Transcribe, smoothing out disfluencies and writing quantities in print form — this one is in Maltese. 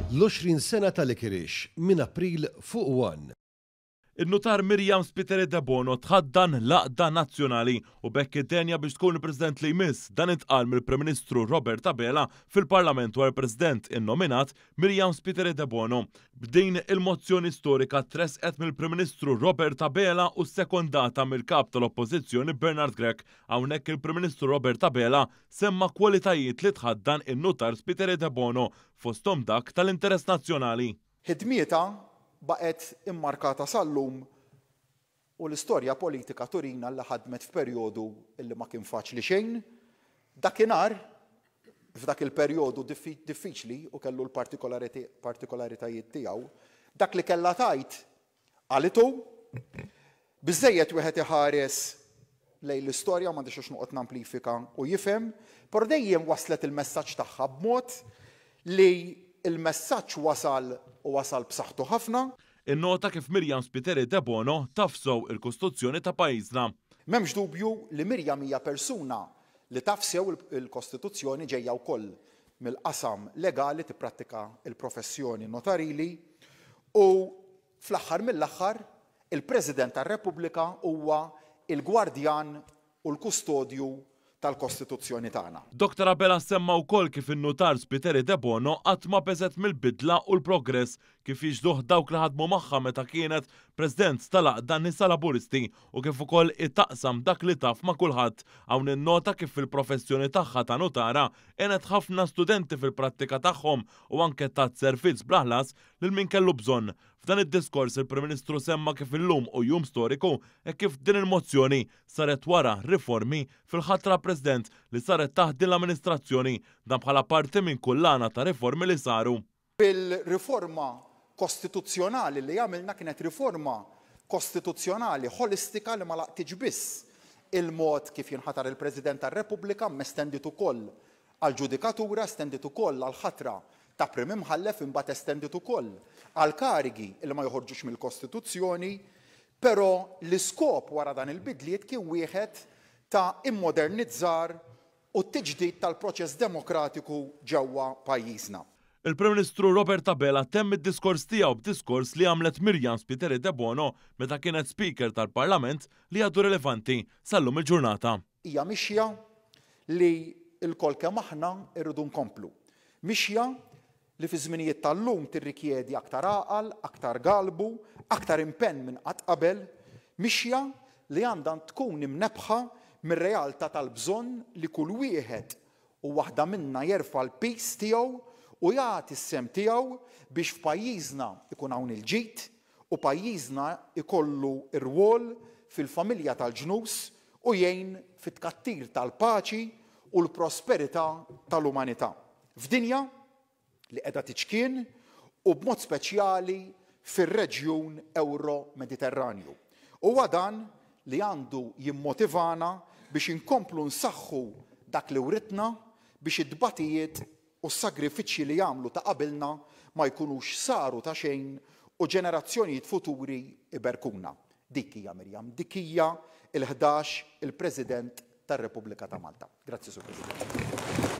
L-20 sena ta' Licorice minn April fuq One. In-Nutar Miriam Spiteri Debono tħaddan l-Għaqda Nazzjonali u b'hekk iddenja biex tkun il-President li jmiss. Dan intqal mill-Prim Ministru Robert Abela fil-Parlament dwar il-President innominat Miriam Spiteri Debono. B'din il-mozzjoni storika tressqet mill-Prim Ministru Robert Abela u ssekondata mill-Kap tal-Oppożizzjoni Bernard Grech. Hawnhekk il-Prim Ministru Robert Abela semma kwalitajiet li tħaddan in-Nutar Spiteri Debono, fosthom dak tal-interess nazzjonali. Ħidmietha baqgħet immarkata sal-lum u l-istorja politika turina li ħadmet f'perjodu li ma kien faċli xejn. Dakinhar, f'dak il-perjodu diffiċli u kellu l-partikolaritajiet tiegħu, dak li kellha tgħid qalitu. Biżżejjed wieħed iħares lejn l-istorja, m'għandix għax noqgħod namplifika u jifhem, però dejjem wasslet il-messaġġ tagħha b'mod li l-messaġġ wasal u wasal b'saħħtu ħafna. Innota kif Miriam Spiteri Debono taf sew il-Kostituzzjoni ta' pajjiżna. M'hemmx dubju li Miriam hija persuna li taf sew il-Kostituzzjoni, ġejja wkoll mill-qasam legali, tipprattika l-professjoni notarili u fl-aħħar mill-aħħar il-President tar-Repubblika huwa l-gwardjan u l-kustodju tal-Kostituzzjoni tagħna. Dottor Abela semma wkoll kif in-Nutar Spiteri Debono qatt ma beżgħet mill-bidla u l-progress, kif jixhduh dawk li ħadmu magħha meta kienet President tal-Għaqda Nisa Laburisti u kif ukoll hi taqsam dak li taf ma' kulħadd. Hawn innota kif fil-professjoni tagħha ta' nutara għenet ħafna studenti fil-prattika tagħhom u anke tat servizz bla ħlas lil min kellu bżonn. F'dan id-diskors il-Prim Ministru semma kif illum hu jum storiku hekk kif din il-mozzjoni saret wara riformi fil-ħatra President li saret taħt din l-amministrazzjoni, dan bħala parti minn kullana ta' riformi li saru. Il-riforma kostituzzjonali li għamilna kienet riforma kostituzzjonali ħolistika li ma laqtitx biss il-mod kif jinħatar il-President tar-Repubblika imma estendiet ukoll għall-ġudikatura, estendiet ukoll għall-ħatra ta' Prim Imħallef imbagħad estendiet ukoll għall-karigi li ma joħorġux mill-Kostituzzjoni. Però l-iskop wara dan il-bidliet kien wieħed ta' immodernizzar u tiġdid tal-proċess demokratiku ġewwa pajjiżna. Il-Prim Ministru Robert Abela temm id-diskors tiegħu b'diskors li għamlet Miriam Spiteri Debono meta kienet Speaker tal-Parlament li għadu rilevanti sal-lum il-ġurnata. Hija mixja li lkoll kemm aħna rridu nkomplu. Mixja li fiż-żminijiet tal-lum tirrikjedi aktar għaqal, aktar galbu, aktar impenn minn qatt qabel, mixja li għandha tkun imnebbħa mir-realtà tal-bżonn li kull wieħed u waħda minna jerfa' l-piż tiegħu u jagħti s-sehem tiegħu biex f'pajjiżna jkun hawn il-ġid u pajjiżna jkollu rwol fil-familja tal-ġnus u jgħin fit-tkattir tal-paċi u l-prosperità tal-umanità. F'dinja li qiegħda tiċkien u b'mod speċjali fir-reġjun Ewro-Mediterranju. Huwa dan li għandu jimmotivana biex inkomplu nsaħħu dak li writna biex it-tbatijiet u s-sagrifiċċji li għamlu ta' qabilna ma jkunux saru ta' xejn u ġenerazzjonijiet futuri jberkuna. Dik hija Miriam, dik hija l-ħdax il-President tar-Repubblika ta' Malta. Grazzi Sur President.